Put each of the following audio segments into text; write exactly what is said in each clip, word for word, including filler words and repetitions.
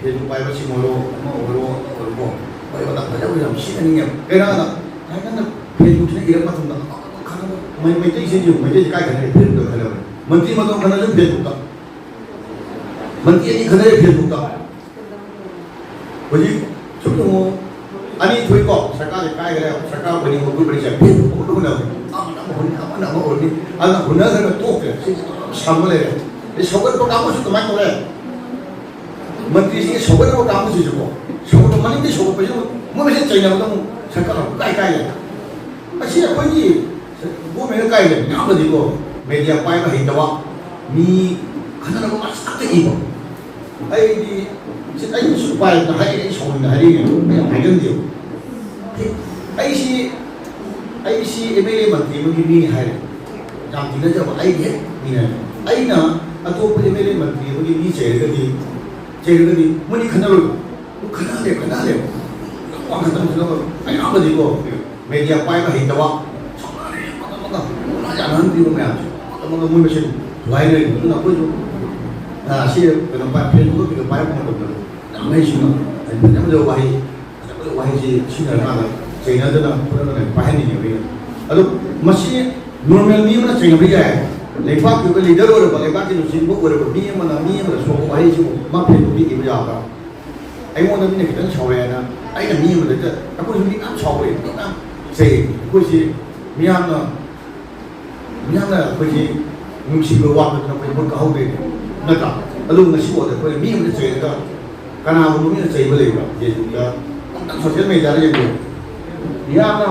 Facebook ꯄꯥꯏꯕꯁꯤꯡ ꯑꯣꯏꯔꯣ, ꯑꯃ ꯑꯣꯏꯔꯣ, ꯑꯃ ꯑꯣꯏꯔꯣꯀꯣ, ꯋꯥꯔꯤ ꯋꯥꯇꯥꯏ ꯐꯖꯕ ꯌꯥꯝ ꯁꯤꯖꯤꯟꯅꯅꯤꯡꯉꯦ꯫ ꯀꯩꯅꯣꯗ ꯅꯪꯅ Facebookꯁꯤꯅ ꯏꯔꯛꯄ ꯃꯇꯝꯗ ꯈꯪꯉꯕ ꯃꯩ-, ꯃꯩꯇꯩꯁꯤꯡꯁꯤ ꯃꯩꯇꯩꯁꯤ ꯀꯥꯏ ꯈꯠꯅꯔꯤ Facebookꯇ ꯈꯠꯅꯕꯅꯤ꯫ ꯃꯟꯇ꯭ꯔꯤ ꯃꯇꯣꯟ ꯈꯠꯅꯔꯁꯨ Facebookꯇ꯫ ꯃꯟꯇ꯭ꯔꯤ ꯑꯅꯤ ꯈꯠꯅꯔꯦ Facebookꯇ꯫ ꯍꯧꯖꯤꯛ ꯁꯨꯝ ꯌꯦꯡꯉꯣ, ꯑꯅꯤ ꯊꯣꯛꯏꯀꯣ, ꯁꯔꯀꯥꯔꯁꯦ ꯀꯥꯏꯈ꯭ꯔꯦ, ꯁꯔꯀꯥꯔ ꯑꯣꯏꯅꯤꯡꯕ group ꯑꯅꯤꯁꯦ Facebook ꯄꯨꯡꯍꯨꯟ ꯍꯨꯟꯅꯕꯅꯤ꯫ ꯑꯃꯅ ꯑꯃ ꯍꯨꯟꯅꯤ, ꯑꯃꯅ ꯑꯃ ꯍꯨꯟꯅꯤ, ꯑꯗꯨꯅ ꯍꯨꯟꯅꯈ꯭ꯔꯒ ꯇꯣꯛꯈ꯭ꯔꯦ꯫ ꯁꯤ ꯁꯝꯃ ꯂꯩꯔꯦ꯫ ꯑꯗꯩ ꯁꯧꯒꯠꯄ ꯀꯥꯡꯕꯨꯁꯨ ꯑꯗꯨꯃꯥꯏꯅ ꯇꯧꯔꯦ꯫ ꯃꯟꯇ꯭ꯔꯤꯁꯤꯡꯒꯤ ꯁꯧꯒꯠꯅꯕ ꯀꯥꯡꯕꯨꯁꯤꯁꯨꯀꯣ, ꯁꯧꯒꯠꯄ ꯃꯅꯤꯡꯗꯩ ꯁꯧꯒꯠꯄꯁꯤꯅ ꯃꯣꯏ ꯃꯁꯦꯟ ꯆꯩꯅꯕꯗ ꯑꯃꯨꯛ ꯁꯔꯀꯥꯔ ꯑꯃꯨꯛ ꯀꯥꯏ ꯀꯥꯏ ꯂꯩ꯫ ꯃꯁꯤ ꯑꯩꯈꯣꯏꯒꯤ ꯒꯣꯔꯃꯦꯟꯅ ꯀꯥꯏ ꯂꯩ ꯃꯌꯥꯝꯕꯗꯤꯀꯣ, ꯃꯦꯗꯤꯌꯥ ꯄꯥꯏꯕ ꯍꯩꯇꯕ, ꯃꯤ ꯈꯟꯅꯅꯕ ꯉꯥꯛꯇ ꯏꯕ꯫ ꯑꯩꯗꯤ ꯁꯤ ꯑꯩꯅꯁꯨ ꯄꯥꯏꯗꯅ ꯍꯥꯏꯔꯛꯑꯦ, ꯑꯩ ꯁꯥꯎꯅꯤꯡꯅ ꯍꯥꯏꯔꯛꯏꯅꯦ, ꯑꯩ ꯌꯥꯝ ꯍꯥꯏꯒꯟꯗꯦꯕ꯫ ꯑꯩꯁꯤ ꯑꯩꯁꯤ ꯑꯦꯝ ꯑꯦꯜ ꯑꯦ ꯃꯟꯇ꯭ꯔꯤ ꯑꯃꯒꯤ ꯃꯤꯅꯤ ꯍꯥꯏꯔꯦ, ꯌꯥꯝ ꯇꯤꯟꯅꯖꯕ ꯑꯩꯒꯤ ꯍꯦꯛ ꯃꯤꯅ꯫ ꯑꯩꯅ ꯑꯇꯣꯞꯄ ꯑꯦꯝ ꯑꯦꯜ ꯑꯦ ꯃꯟꯇ꯭ꯔꯤ ꯑꯃꯒꯤ ꯃꯤ ꯆꯩꯔꯒꯗꯤ, ꯆꯩꯔꯒꯗꯤ ꯃꯣꯏꯅꯤ ꯈꯟꯅꯔꯣꯏꯕ꯫ ꯑꯗꯨ ꯈꯟꯅꯍꯜꯂꯦ, ꯈꯟꯅꯍꯜꯂꯦ꯫ ꯋꯥ ꯈꯛꯇꯪ ꯈꯟꯅꯕ ꯑꯌꯥꯝꯕꯗꯤꯀꯣ, ꯃꯦꯗꯤꯌꯥ ꯄꯥꯏꯕ ꯍꯩꯇꯕ, ꯁꯥꯎꯅꯔꯦ, ꯑꯃꯒ ꯑꯃꯒ ꯌꯥꯅꯍꯟꯗ꯭ꯔꯤꯕ ꯃꯌꯥꯝꯁꯦ, ꯑꯃꯒ ꯃꯣꯏ ꯃꯁꯦꯟ ꯊꯨꯒꯥꯏꯅꯔꯤꯕ꯫ ꯑꯗꯨꯅ ꯑꯩꯈꯣꯏꯁꯨ, ꯑ, ꯁꯤ ꯀꯩꯅꯣ ꯄꯥꯏ-, Facebook ꯀꯩꯀꯥ ꯄꯥꯏꯔꯛꯄ ꯃꯇꯝꯗ ꯌꯥꯝ ꯍꯩꯁꯤꯡꯅ ꯍꯥꯏꯗꯤ ꯐꯖ ꯐꯖꯕ ꯋꯥꯍꯩ, ꯐꯖ ꯐꯖꯕ ꯋꯥꯍꯩꯁꯤ ꯁꯤꯖꯤꯟꯅꯔꯀꯥꯟꯗ ꯆꯩꯅꯗꯅ ꯈꯣꯠꯅꯗꯅ ꯄꯥꯏꯍꯟꯅꯤꯡꯉꯦꯕ ꯑꯩꯅ꯫ ꯑꯗꯣ ꯃꯁꯤ normal ꯃꯤ ꯑꯃꯅ ꯆꯩꯅꯕ ꯌꯥꯏ꯫ ꯂꯩꯕꯥꯛꯀꯤ ꯑꯣꯏꯕ leader ꯑꯣꯏꯔꯕ, ꯂꯩꯕꯥꯛꯀꯤ ꯂꯨꯆꯤꯡꯕ ꯑꯣꯏꯔꯕ ꯃꯤ ꯑꯃꯅ ꯃꯤ ꯑꯃꯗ ꯁꯣꯛꯄ ꯋꯥꯍꯩꯁꯤꯕꯨ ꯃꯥ Facebook ꯏꯕ ꯌꯥꯕ꯭ꯔꯥ? ꯑꯩꯉꯣꯟꯗ ꯃꯤꯅ ꯈꯤꯇꯪ ꯁꯥꯎꯔꯛꯑꯦꯅ ꯑꯩꯅ ꯃꯤ ꯑꯃꯗ ꯍꯦꯛꯇ, ꯑꯩꯈꯣꯏꯁꯨ ꯃꯤ ꯃꯌꯥꯝ ꯁꯥꯎꯔꯛꯑꯦ, ꯃꯤ ꯃꯌꯥꯝ ꯆꯩ꯫ ꯑꯩꯈꯣꯏꯁꯤ ꯃꯤꯌꯥꯝꯅ, ꯃꯤꯌꯥꯝꯅ ꯑꯩꯈꯣꯏꯁꯤ ꯅꯨꯡꯁꯤꯕ ꯋꯥꯠꯄꯗꯨꯅ ꯑꯩꯈꯣꯏ ꯃꯍꯨꯠ ꯀꯥꯍꯧꯗꯣꯏꯅꯦ, ꯅꯠꯇ꯭ꯔꯥ? ꯑꯗꯨ ꯉꯁꯤ ꯐꯥꯎꯗ ꯑꯩꯈꯣꯏꯅ ꯃꯤ ꯑꯃꯗ ꯆꯩꯔꯒ ꯀꯅꯥꯒꯨꯝꯕ ꯃꯤꯅ ꯆꯩꯕ ꯂꯩꯕ꯭ꯔꯥ? Facebookꯇ ꯑꯃꯨꯛꯇꯪ social mediaꯗ ꯌꯦꯡꯕꯤꯌꯨ꯫ ꯃꯤꯌꯥꯝꯅ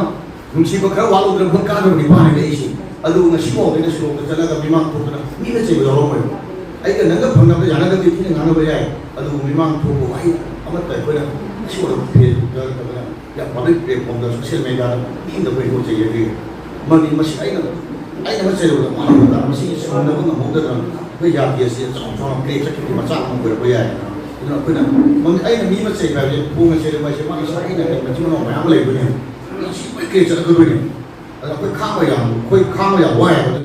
ꯅꯨꯡꯁꯤꯕ ꯈꯔ ꯋꯥꯠꯂꯨꯗꯅ ꯃꯍꯨꯠ ꯀꯥꯗꯕ ꯅꯤꯄꯥꯅꯤꯗ ꯑꯩꯁꯦ꯫ ꯑꯗꯨꯕꯨ ꯉꯁꯤ ꯐꯥꯎꯗ ꯑꯩꯅ ꯁꯣꯔꯣꯛꯇ ꯆꯠꯂꯒ ꯃꯤꯃꯥꯡ ꯊꯣꯛꯇꯅ ꯃꯤꯅ ꯆꯩꯕ ꯌꯥꯎꯔꯝꯃꯣꯏꯕ꯫ ꯑꯩꯒ ꯅꯪꯒ ꯐꯪꯅꯕ ꯌꯥꯅꯗꯕꯗꯤ ꯊꯤꯅ ꯉꯥꯡꯅꯕ ꯌꯥꯏ, ꯑꯗꯨꯕꯨ ꯃꯤꯃꯥꯡ ꯊꯣꯛꯄ ꯋꯥꯍꯩ ꯑꯃꯠꯇ ꯑꯩꯈꯣꯏꯅ ꯁꯤ ꯑꯣꯏꯔꯕ Facebookꯇ ꯅꯠꯇꯕꯅ ꯌꯥꯝ public platformꯗ, social mediaꯗ ꯃꯤ ꯑꯃꯗ ꯑꯩꯈꯣꯏ ꯏꯍꯧ ꯆꯩꯖꯗ꯭ꯔꯤ꯫ ꯃꯔꯝꯗꯤ ꯃꯁꯤ ꯑꯩꯅ, ꯑꯩꯅ ꯑꯃ ꯆꯩꯔꯨꯕꯗ ꯃꯥꯅ ꯑꯃ ꯇꯥ-, ꯃꯁꯤ ꯁꯣꯟꯅꯕ ꯉꯝꯍꯧꯗꯗꯅ ꯑꯩꯈꯣꯏ ꯖꯥꯇꯤ ꯑꯁꯤ ꯆꯥꯎꯅ ꯆꯥꯎꯅ crack ꯆꯠꯈꯤꯕꯒꯤ ꯃꯆꯥꯛ ꯑꯃ ꯑꯣꯏꯔꯛꯄ ꯌꯥꯏ꯫ ꯑꯗꯨꯅ ꯑꯩꯈꯣꯏꯅ ꯃꯔꯝꯗꯤ ꯑꯩꯅ ꯃꯤ ꯑꯃ ꯆꯩꯕ ꯍꯥꯏꯕꯁꯦ ꯐꯣꯡꯅ ꯆꯩꯔꯛꯄ ꯍꯥꯏꯁꯦ ꯃꯥꯒꯤ ꯁꯥꯒꯩꯅ ꯀꯩ ꯃꯆꯤꯟ ꯃꯅꯥꯎ ꯃꯌꯥꯝ ꯑꯃ ꯂꯩꯕꯅꯦ꯫ ꯃꯁꯤ ꯂꯣꯏ crack ꯆꯠꯂꯛꯀꯗꯣꯏꯅꯦ꯫ ꯑꯗ ꯑꯩꯈꯣꯏ ꯈꯥꯡꯕ ꯌꯥꯝ, ꯑꯩꯈꯣꯏ ꯈꯥꯡꯕ ꯌꯥꯝ ꯋꯥꯏ ꯍꯥꯏꯕ꯫